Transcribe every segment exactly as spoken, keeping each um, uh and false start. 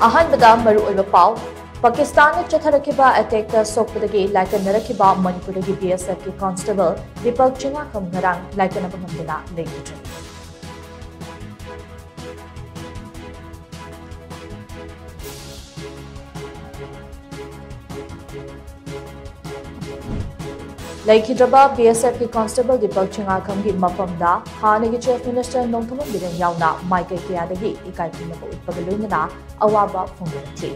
ꯑꯍꯥꯟꯕꯗ ꯃꯔꯨꯑꯣꯏꯕ ꯄꯥꯎ꯫ ꯄꯥꯀꯤꯁꯇꯥꯟꯅ ꯆꯠꯊꯔꯛꯈꯤꯕ ꯑꯦꯇꯦꯛꯇ ꯁꯣꯛꯄꯗꯒꯤ ꯂꯥꯏꯀꯠꯅꯔꯛꯈꯤꯕ ꯃꯅꯤꯄꯨꯔꯗꯒꯤ ꯕꯤ ꯑꯦꯁ ꯑꯦꯐꯀꯤ ꯀꯣꯟꯁꯇꯦꯕꯜ ꯗꯤꯄꯛ ꯆꯤꯡꯉꯥꯈꯝ ꯉꯔꯥꯡ ꯂꯥꯏꯀꯠꯅꯕ ꯉꯝꯗꯅ ꯂꯩꯈꯤꯗ꯭ꯔꯦ꯫ ꯂꯩꯈꯤꯗ꯭ꯔꯕ ꯕꯤ ꯑꯦꯁ ꯑꯦꯐꯀꯤ ꯀꯣꯟꯁꯇꯦꯕꯜ ꯗꯤꯄꯛ ꯆꯤꯡꯉꯥꯈꯝꯒꯤ ꯃꯐꯝꯗ ꯍꯥꯟꯅꯒꯤ ꯆꯤꯐ ꯃꯤꯅꯤꯁꯇꯔ ꯅꯣꯡꯊꯣꯝꯕꯝ ꯕꯤꯔꯦꯟ ꯌꯥꯎꯅ ꯃꯥꯏꯀꯩ ꯀꯌꯥꯗꯒꯤ ꯏꯀꯥꯏ ꯈꯨꯝꯅꯕ ꯎꯠꯄꯒ ꯂꯣꯏꯅꯅ ꯑꯋꯥꯕ ꯐꯣꯡꯗꯣꯔꯛꯈꯤ꯫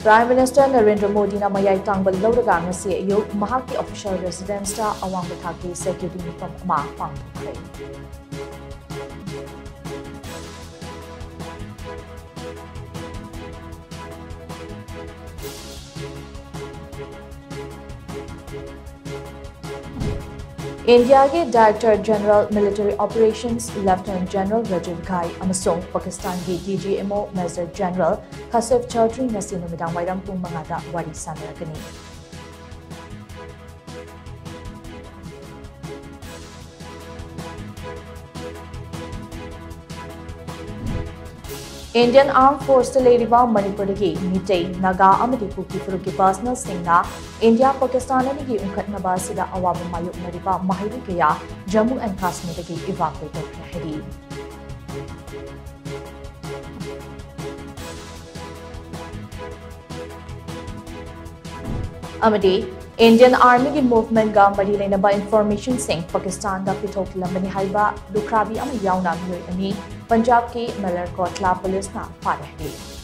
ꯄ꯭ꯔꯥꯏꯝ ꯃꯤꯅꯤꯁꯇꯔ ꯅꯔꯦꯟꯗ꯭ꯔ ꯃꯣꯗꯤꯅ ꯃꯌꯥꯏ ꯇꯥꯡꯕ ꯂꯧꯔꯒ ꯉꯁꯤ ꯑꯌꯨꯛ ꯃꯍꯥꯛꯀꯤ ꯑꯣꯐꯤꯁꯤꯌꯦꯜ ꯔꯦꯁꯤꯗꯦꯟꯁꯇ ꯑꯋꯥꯡꯕ ꯊꯥꯛꯀꯤ ꯁꯦꯀ꯭ꯌꯨꯔꯤꯇꯤ ꯃꯤꯐꯝ ꯑꯃ ꯄꯥꯡꯊꯣꯛꯈ꯭ꯔꯦ꯫ ꯏꯟꯗꯤꯌꯥꯒꯤ director general military ꯑꯣꯄꯔꯦꯁꯟꯁ ꯂꯦꯐꯇꯤꯅꯦꯟꯠ general Rajiv ꯘꯥꯏ ꯑꯃꯁꯨꯡ ꯄꯥꯀꯤꯁꯇꯥꯟꯒꯤ D G M O major general ꯈꯥꯁꯤꯐ Chaudhry ꯉꯁꯤ ꯅꯨꯃꯤꯗꯥꯡ ꯋꯥꯏꯔꯝ ꯄꯨꯡ ꯃꯉꯥꯗ ꯋꯥꯔꯤ ꯁꯥꯟꯅꯔꯒꯅꯤ꯫ ꯏꯟꯗꯤꯌꯟ ꯑꯥꯔꯝ ꯐꯣꯔꯁꯇ ꯂꯩꯔꯤꯕ ꯃꯅꯤꯄꯨꯔꯗꯒꯤ ꯃꯤꯇꯩ, ꯅꯥꯒꯥ ꯑꯃꯗꯤ ꯀꯨꯀꯤ ꯐꯨꯔꯨꯞꯀꯤ ꯄꯔꯁꯅꯦꯜꯁꯤꯡꯅ ꯏꯟꯗꯤꯌꯥ ꯄꯥꯀꯤꯁꯇꯥꯟ ꯑꯅꯤꯒꯤ ꯎꯪꯈꯠꯅꯕ ꯑꯁꯤꯗ ꯑꯋꯥꯕ ꯃꯥꯌꯣꯛꯅꯔꯤꯕ ꯃꯍꯩꯔꯣꯏ ꯀꯌꯥ ꯖꯝꯃꯨ ꯑꯦꯟ ꯀꯥꯁꯃꯤꯔꯗꯒꯤ ꯏꯚꯥꯀ꯭ꯌꯨꯑꯦꯠ ꯇꯧꯈ꯭ꯔꯦ ꯍꯥꯏꯔꯤ꯫ ꯑꯃꯗꯤ ꯏꯟꯗꯤꯌꯟ ꯑꯥꯔꯃꯤꯒꯤ ꯃꯨꯚꯃꯦꯟꯠꯒ ꯃꯔꯤ ꯂꯩꯅꯕ ꯏꯟꯐꯣꯔꯃꯦꯁꯟꯁꯤꯡ ꯄꯥꯀꯤꯁꯇꯥꯟꯗ ꯄꯤꯊꯣꯛꯂꯝꯕꯅꯤ ꯍꯥꯏꯕ ꯂꯨꯈ꯭ꯔꯥꯕꯤ ꯑꯃ ꯌꯥꯎꯅ ꯃꯤꯑꯣꯏ ꯑꯅꯤ ꯄꯟꯖꯥꯕꯀꯤ ꯃꯂꯔꯀꯣꯠꯂꯥ ꯄꯨꯂꯤꯁꯅ ꯐꯥꯔꯦ ꯍꯥꯏꯔꯤ꯫